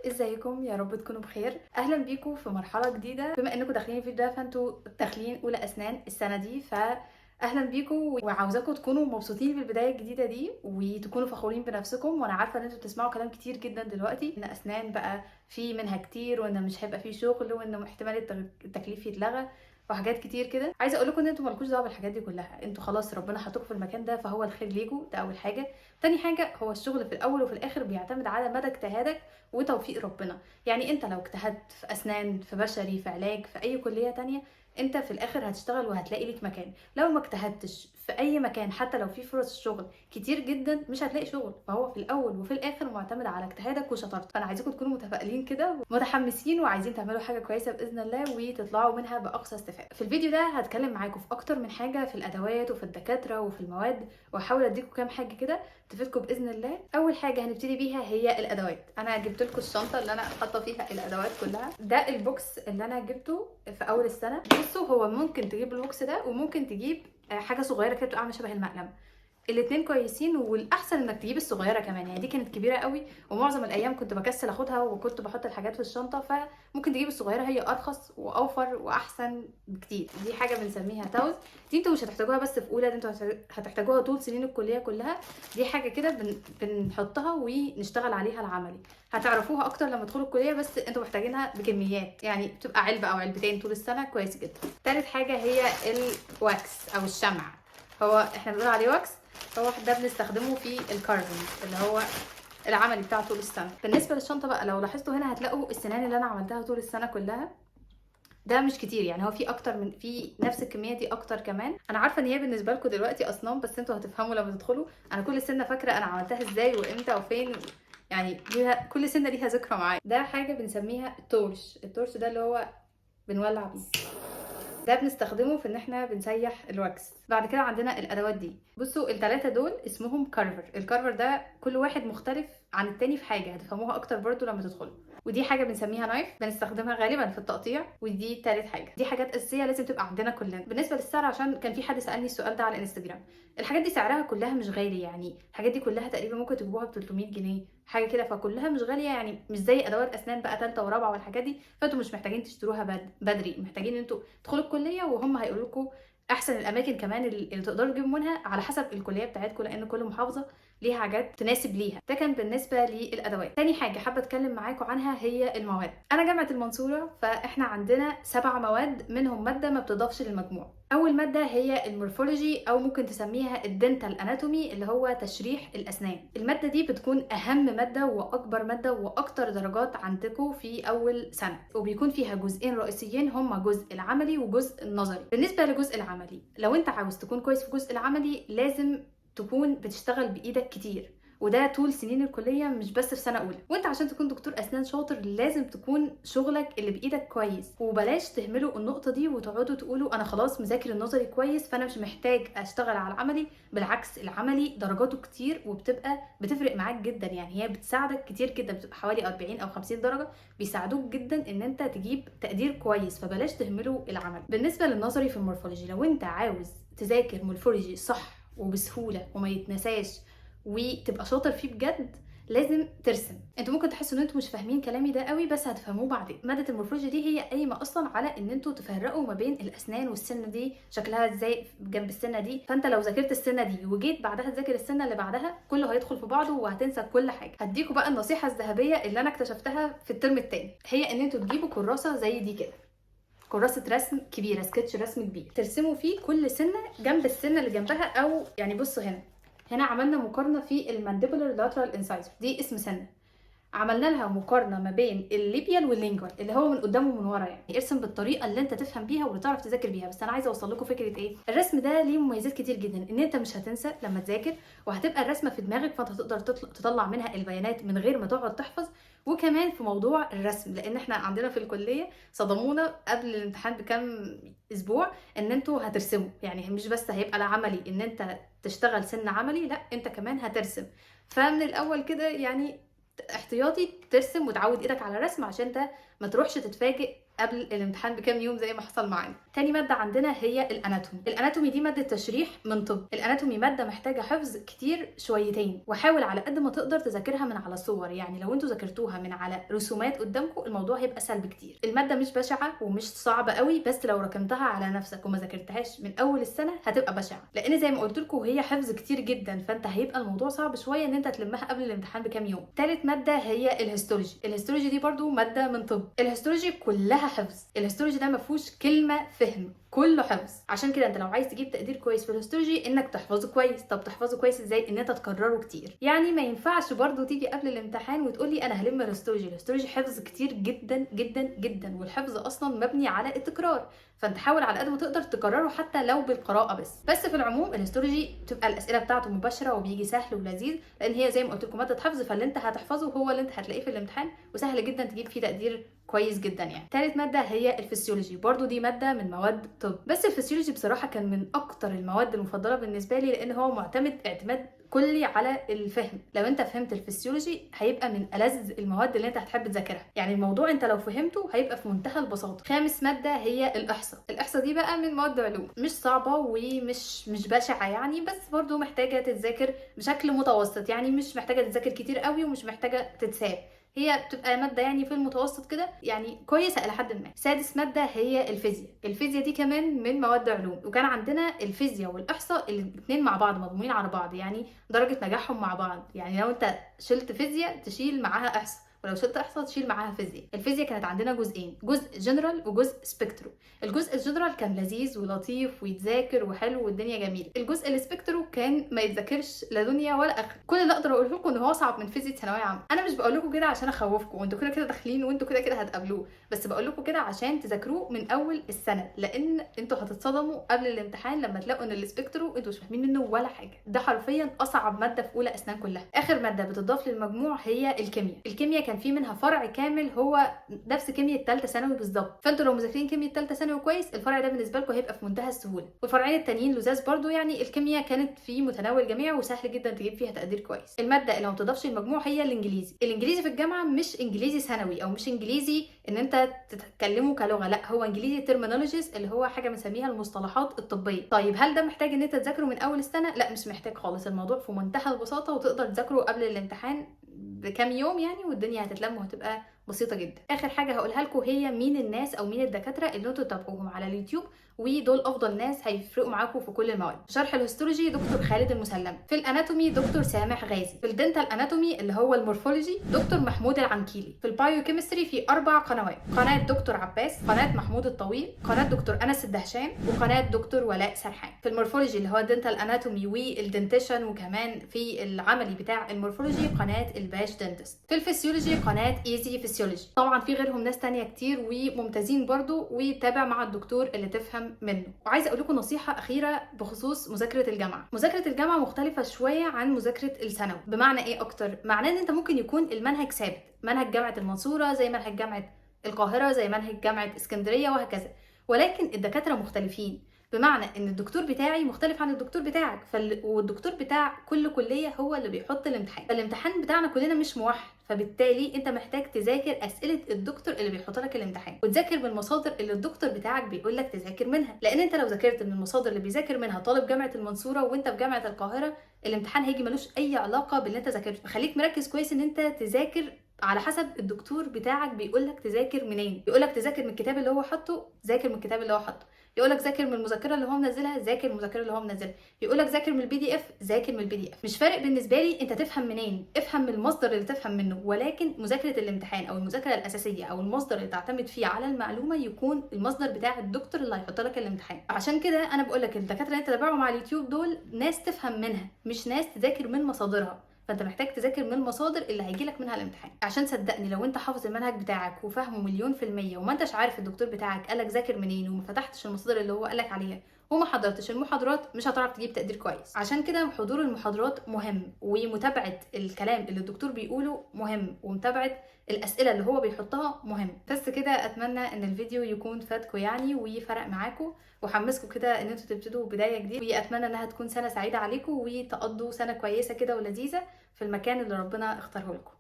ازيكم؟ يا رب تكونوا بخير. اهلا بيكم في مرحلة جديده. بما انكم داخلين الفيديو ده فانتوا داخلين اولى اسنان السنة دي، فاهلا بيكم وعاوزاكم تكونوا مبسوطين بالبداية الجديدة دي وتكونوا فخورين بنفسكم. وانا عارفه ان انتوا بتسمعوا كلام كتير جدا دلوقتي ان اسنان بقى في منها كتير، وان مش هيبقى فيه شغل، وان احتمال التكليف يتلغى وحاجات كتير كده. عايزه اقول لكم ان انتوا مالكوش دعوه بالحاجات دي كلها، انتوا خلاص ربنا حطكم في المكان ده فهو الخير ليكم، ده اول حاجة. تاني حاجة، هو الشغل في الاول وفي الاخر بيعتمد على مدى اجتهادك وتوفيق ربنا. يعني انت لو اجتهدت في اسنان، في بشري، في علاج، في اي كليه تانية، انت في الاخر هتشتغل وهتلاقي ليك مكان. لو ما اجتهدتش في اي مكان، حتى لو في فرص شغل كتير جدا، مش هتلاقي شغل. فهو في الاول وفي الاخر معتمد على اجتهادك وشطارتك. فانا عايزاكم تكونوا متفائلين كده ومتحمسين وعايزين تعملوا حاجة كويسة باذن الله وتطلعوا منها باقصى استفاده. في الفيديو ده هتكلم معاكم في اكتر من حاجة، في الادوات وفي الدكاترة وفي المواد، واحاول اديكم كام حاجة كده تفيدكم باذن الله. اول حاجة هنبتدي بيها هي الادوات. انا جبت لكم الشنطة اللي انا حاطه فيها الادوات كلها. ده ال box اللي انا جبته في اول السنة. بصوا، هو ممكن تجيب ال box ده وممكن تجيب حاجة صغيرة كده بتبقى عامله شبه المقلم. الاتنين كويسين، والاحسن انك تجيب الصغيرة كمان. يعني دي كانت كبيرة قوي ومعظم الايام كنت بكسل اخدها وكنت بحط الحاجات في الشنطة، فممكن تجيب الصغيرة، هي ارخص واوفر واحسن بكتير. دي حاجة بنسميها تاوز، دي انتوا مش هتحتاجوها بس في اولى، دي انتوا هتحتاجوها طول سنين الكلية كلها. دي حاجة كده بنحطها ونشتغل عليها العملي، هتعرفوها اكتر لما تدخلوا الكلية، بس انتوا محتاجينها بكميات، يعني بتبقى علبة او علبتين طول السنة، كويس جدا. تالت حاجة هي ال wax او الشمع، هو احنا بنقول عليه wax، هو ده بنستخدمه في ال carving اللي هو العملي بتاعه طول السنة. بالنسبة للشنطه بقى، لو لاحظتوا هنا هتلاقوا السنان اللي انا عملتها طول السنة كلها. ده مش كتير، يعني هو في اكتر من في نفس الكمية دي اكتر كمان. انا عارفه ان هي بالنسبة لكم دلوقتي اصنام، بس انتوا هتفهموا لما تدخلوا. انا كل سنة فاكره انا عملتها ازاي وامتى وفين، يعني ليها كل سنة ليها ذكرى معايا. ده حاجة بنسميها ال torch، ال torch ده اللي هو بنولع بيه، ده بنستخدمه في ان احنا بنسيح ال wax. بعد كده عندنا الادوات دي. بصوا الثلاثة دول اسمهم carver. ال carver ده كل واحد مختلف عن التاني في حاجة، هتفهموها اكتر برضو لما تدخلوا. ودي حاجة بنسميها knife، بنستخدمها غالبا في التقطيع. ودي تالت حاجة. دي حاجات اساسية لازم تبقى عندنا كلنا. بالنسبة للسعر، عشان كان في حد سالني السؤال ده على الانستجرام، الحاجات دي سعرها كلها مش غالي، يعني الحاجات دي كلها تقريبا ممكن تجيبوها ب 300 جنيه حاجة كده، فكلها مش غالية، يعني مش زي ادوات اسنان بقى ثالثة ورابعه والحاجات دي. فانتوا مش محتاجين تشتروها بدري، محتاجين ان انتوا تدخلوا الكلية وهم هيقولوا لكم احسن الاماكن كمان اللي تقدروا تجيبوا منها على حسب الكلية بتاعتكم، لان كل محافظة ليها حاجات تناسب ليها. ده كان بالنسبة للادوات. تاني حاجة حابة اتكلم معاكم عنها هي المواد. انا جامعه المنصورة، فاحنا عندنا 7 مواد، منهم مادة ما بتضافش للمجموع. اول مادة هي ال morphology، او ممكن تسميها ال dental anatomy اللي هو تشريح الاسنان. المادة دي بتكون اهم مادة واكبر مادة واكتر درجات عندكم في اول سنة، وبيكون فيها جزئين رئيسيين هما جزء العملي وجزء النظري. بالنسبة للجزء العملي، لو انت عاوز تكون كويس في الجزء العملي لازم تكون بتشتغل بايدك كتير، وده طول سنين الكلية مش بس في سنة اولى. وانت عشان تكون دكتور اسنان شاطر لازم تكون شغلك اللي بايدك كويس، وبلاش تهملوا النقطة دي وتقعدوا تقولوا انا خلاص مذاكر النظري كويس فانا مش محتاج اشتغل على العملي. بالعكس، العملي درجاته كتير وبتبقى بتفرق معاك جدا، يعني هي بتساعدك كتير جدا، بتبقى حوالي 40 او 50 درجه بيساعدوك جدا ان انت تجيب تقدير كويس، فبلاش تهملوا العمل. بالنسبة للنظري في ال morphology، لو انت عاوز تذاكر morphology صح وبسهوله وما يتنساش وتبقى شاطر فيه بجد، لازم ترسم. انتوا ممكن تحسوا ان انتوا مش فاهمين كلامي ده قوي، بس هتفهموه بعدين. مادة ال morphology دي هي قايمة اصلا على ان انتوا تفرقوا ما بين الاسنان، والسنة دي شكلها ازاي جنب السنة دي. فانت لو ذاكرت السنة دي وجيت بعدها تذاكر السنة اللي بعدها، كله هيدخل في بعضه وهتنسى كل حاجة. هديكوا بقى النصيحة الذهبية اللي انا اكتشفتها في الترم الثاني، هي ان انتوا تجيبوا كراسة زي دي كده، كراسة رسم كبيرة، سكتش رسم كبير، ترسموا فيه كل سنة جنب السنة اللي جنبها. او يعني بصوا هنا عملنا مقارنة في ال mandibular lateral incisor، دي اسم سنة، عملنا لها مقارنة ما بين ال labial وال lingual اللي هو من قدام ومن ورا. يعني ارسم بالطريقة اللي انت تفهم بيها واللي تعرف تذاكر بيها. بس انا عايزه اوصل لكم فكرة ايه الرسم ده ليه مميزات كتير جدا، ان انت مش هتنسى لما تذاكر، وهتبقى الرسمة في دماغك، فانت هتقدر تطلع منها البيانات من غير ما تقعد تحفظ. وكمان في موضوع الرسم، لان احنا عندنا في الكلية صدمونا قبل الامتحان بكام اسبوع ان انتوا هترسموا، يعني مش بس هيبقى العملي ان انت تشتغل سن عملي، لا انت كمان هترسم. فمن الاول كده يعني احتياطي ترسم وتعود ايدك على الرسم عشان انت ما تروحش تتفاجئ قبل الامتحان بكام يوم زي ما حصل معانا. تاني مادة عندنا هي ال anatomy. ال anatomy دي مادة تشريح من طب. ال anatomy مادة محتاجه حفظ كتير شويتين، وحاول على قد ما تقدر تذاكرها من على صور، يعني لو انتوا ذاكرتوها من على رسومات قدامكم الموضوع هيبقى اسهل بكتير. المادة مش بشعة ومش صعبة قوي، بس لو ركنتها على نفسك وما ذاكرتهاش من اول السنة هتبقى بشعة، لان زي ما قلت لكم هي حفظ كتير جدا، فانت هيبقى الموضوع صعب شوية ان انت تلمها قبل الامتحان بكام يوم. تالت مادة هي ال histology. ال histology دي برضو مادة من طب. ال histology كلها حفظ. ال histology ده ما فيهوش كلمة فهم، كله حفظ. عشان كده انت لو عايز تجيب تقدير كويس في ال histology انك تحفظه كويس. طب تحفظه كويس ازاي؟ ان انت تكرره كتير. يعني ما ينفعش برضو تيجي قبل الامتحان وتقولي انا هلم ال histology. ال histology حفظ كتير جدا جدا جدا، والحفظ اصلا مبني على التكرار، فانت حاول على قد ما تقدر تكرره حتى لو بالقراءة بس. بس في العموم ال histology بتبقى الاسئلة بتاعته مباشرة وبيجي سهل ولذيذ، لان هي زي ما قلت لكم مادة حفظ، فاللي انت هتحفظه هو اللي انت هتلاقيه في الامتحان، وسهل جدا تجيب فيه تقدير كويس جدا يعني. ثالث مادة هي الفسيولوجي، برضو دي مادة من مواد طب، بس الفسيولوجي بصراحة كان من اكتر المواد المفضلة بالنسبة لي، لان هو معتمد اعتماد كلي على الفهم. لو انت فهمت الفسيولوجي هيبقى من ألذ المواد اللي انت هتحب تذاكرها، يعني الموضوع انت لو فهمته هيبقى في منتهى البساطة. خامس مادة هي الاحصاء. الاحصاء دي بقى من مواد علوم، مش صعبة ومش مش بشعة يعني، بس برضو محتاجه تتذاكر بشكل متوسط، يعني مش محتاجه تتذاكر كتير قوي ومش محتاجه تتساب، هي بتبقى مادة يعني في المتوسط كده، يعني كويسة الى حد ما. سادس مادة هي الفيزياء. الفيزياء دي كمان من مواد علوم، وكان عندنا الفيزياء والاحصاء الاثنين مع بعض مضمومين على بعض، يعني درجه نجاحهم مع بعض، يعني لو انت شلت فيزياء تشيل معاها احصاء، ولو شلت احصاء تشيل معاها فيزياء. الفيزياء كانت عندنا جزئين، جزء جنرال وجزء spectro. الجزء الجنرال كان لذيذ ولطيف ويتذاكر وحلو والدنيا جميلة. الجزء ال spectro كان ما يتذاكرش لا دنيا ولا اخره. كل اللي اقدر اقوله لكم ان هو صعب من فيزياء ثانوية عامة. انا مش بقول لكم كده عشان اخوفكم، وانتوا كده كده داخلين وانتوا كده كده هتقابلوه، بس بقول لكم كده عشان تذاكروه من اول السنة، لان انتوا هتتصدموا قبل الامتحان لما تلاقوا ان ال spectro انتوا مش فاهمين منه ولا حاجة. ده حرفيا اصعب مادة في اولى اسنان كلها. اخر مادة بتضاف للمجموع هي الكيمياء. الكيمياء كان في منها فرع كامل هو نفس كيمياء الثالثة ثانوي بالظبط، فانتوا لو مذاكرين كيمياء الثالثة ثانوي كويس الفرع ده بالنسبة لكم هيبقى في منتهى السهولة. والفرعين التانيين لزاز برضو، يعني الكيمياء كانت في متناول الجميع وسهل جدا تجيب فيها تقدير كويس. المادة اللي ما بتضافش المجموع هي الانجليزي. الانجليزي في الجامعة مش انجليزي ثانوي او مش انجليزي ان انت تتكلمه كلغة، لا هو انجليزي terminologies اللي هو حاجة بنسميها المصطلحات الطبية. طيب هل ده محتاج ان انت تذاكره من اول السنة؟ لا مش محتاج خالص، الموضوع في منتهى البساطة وتقدر تذاكره قبل الامتحان بكام يوم يعني، والدنيا هتتلم وهتبقى بسيطة جدا. اخر حاجة هقولها لكم هي مين الناس او مين الدكاترة اللي انتوا تتابعوهم على اليوتيوب، ودول افضل ناس هيفرقوا معاكم في كل المواد. شرح ال histology دكتور خالد المسلم، في ال anatomy دكتور سامح غازي، في ال dental anatomy اللي هو ال morphology دكتور محمود العنكيلي، في ال biochemistry في 4 قنوات، قناة دكتور عباس، قناة محمود الطويل، قناة دكتور انس الدهشان، وقناة دكتور ولاء سرحان. في ال morphology اللي هو ال dental anatomy وال dentition، وكمان في العملي بتاع ال morphology قناة الباش dentist. في الفسيولوجي قناة Easy Physiology. طبعا في غيرهم ناس تانية كتير وممتازين برضو، وتابع مع الدكتور اللي تفهم منه. وعايزه اقول لكم نصيحة اخيرة بخصوص مذاكرة الجامعة. مذاكرة الجامعة مختلفة شوية عن مذاكرة الثانوي. بمعنى ايه اكتر؟ معناه ان انت ممكن يكون المنهج ثابت، منهج جامعه المنصورة زي منهج جامعه القاهرة زي منهج جامعه اسكندرية وهكذا، ولكن الدكاترة مختلفين. بمعنى ان الدكتور بتاعي مختلف عن الدكتور بتاعك، والدكتور بتاع كل كليه هو اللي بيحط الامتحان، فالامتحان بتاعنا كلنا مش موحد، فبالتالي انت محتاج تذاكر اسئلة الدكتور اللي بيحط لك الامتحان، وتذاكر من المصادر اللي الدكتور بتاعك بيقول لك تذاكر منها، لان انت لو ذاكرت من المصادر اللي بيذاكر منها طالب جامعه المنصورة وانت في جامعه القاهرة، الامتحان هيجي ملوش اي علاقة باللي انت ذاكرته. فخليك مركز كويس ان انت تذاكر على حسب الدكتور بتاعك بيقول لك تذاكر منين. يقول لك تذاكر من الكتاب اللي هو حاطه، ذاكر من الكتاب اللي هو حاطه. يقول لك ذاكر من المذكرة اللي هو منزلها، ذاكر من المذكرة اللي هو منزلها. يقول لك ذاكر من ال PDF، ذاكر من ال PDF. مش فارق بالنسبة لي انت تفهم منين، افهم من المصدر اللي تفهم منه، ولكن مذاكرة الامتحان او المذاكرة الاساسية او المصدر اللي تعتمد فيه على المعلومة يكون المصدر بتاع الدكتور اللي هيحط لك الامتحان. عشان كده انا بقول لك الدكاترة اللي انت تتابعهم على اليوتيوب دول ناس تفهم منها، مش ناس تذاكر من مصادرها. فانت محتاج تذاكر من المصادر اللي هيجيلك منها الامتحان، عشان صدقني لو انت حافظ المنهج بتاعك وفاهمه 100% وما انتش عارف الدكتور بتاعك قالك ذاكر منين وما فتحتش المصادر اللي هو قالك عليها وما حضرتش المحاضرات، مش هتعرف تجيب تقدير كويس. عشان كده حضور المحاضرات مهم، ومتابعة الكلام اللي الدكتور بيقوله مهم، ومتابعة الاسئلة اللي هو بيحطها مهم. بس كده اتمنى ان الفيديو يكون فادكم يعني وفرق معاكم وحمسكم كده ان انتوا تبتدوا بداية جديدة، واتمنى انها تكون سنة سعيدة عليكم وتقضوا سنة كويسة كده ولذيذه في المكان اللي ربنا اختاره لكم.